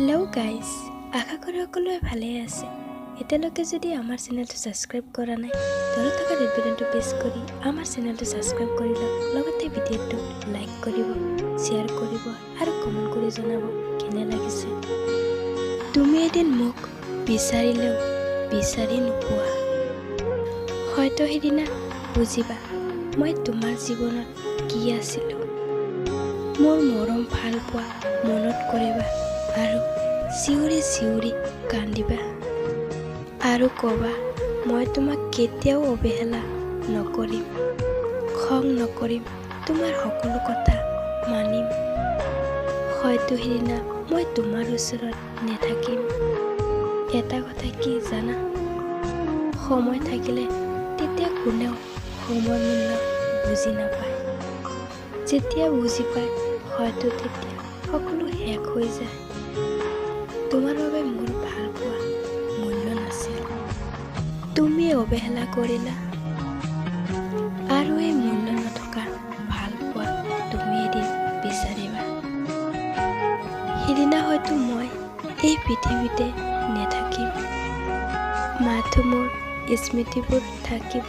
Hello' guys, আশা কৰোঁ সকলোৱে ভালেই আছে। এতিয়ালৈকে যদি আমাৰ চেনেলটো ছাবস্ক্ৰাইব কৰা নাই, তলত থকা ৰেড বাটনটো প্ৰেছ কৰি আমাৰ চেনেলটো ছাবস্ক্ৰাইব কৰি লওক। লগতে ভিডিঅ'টো লাইক কৰিব, শ্বেয়াৰ কৰিব আৰু কমেণ্ট কৰি জনাব কেনে লাগিছে। তুমি এদিন মোক বিচাৰিলেও বিচাৰি নোপোৱা। হয়তো সিদিনা বুজিবা মই তোমাৰ জীৱনত কি আছিলোঁ। মোৰ মৰম ভালপোৱা মনত কৰিবা আৰু চিঞৰি চিঞৰি কান্দিবা আৰু ক'বা, মই তোমাক কেতিয়াও অৱহেলা নকৰিম, খং নকৰিম, তোমাৰ সকলো কথা মানিম। হয়তো সিদিনা মই তোমাৰ ওচৰত নাথাকিম। এটা কথা কি জানা, সময় থাকিলে তেতিয়া কোনেও সময়ৰ মূল্য বুজি নাপায়। যেতিয়া বুজি পায়, হয়তো তেতিয়া সকলো শেষ হৈ যায়। তোমাৰ বাবে মোৰ ভালপোৱা মূল্য নাছিল, তুমি অৱহেলা কৰিলা আৰু এই মূল্য নথকা ভালপোৱা তুমি এদিন বিচাৰিবা। সিদিনা হয়তো মই এই পৃথিৱীতে নাথাকিম, মাথো মোৰ স্মৃতিবোৰ থাকিব।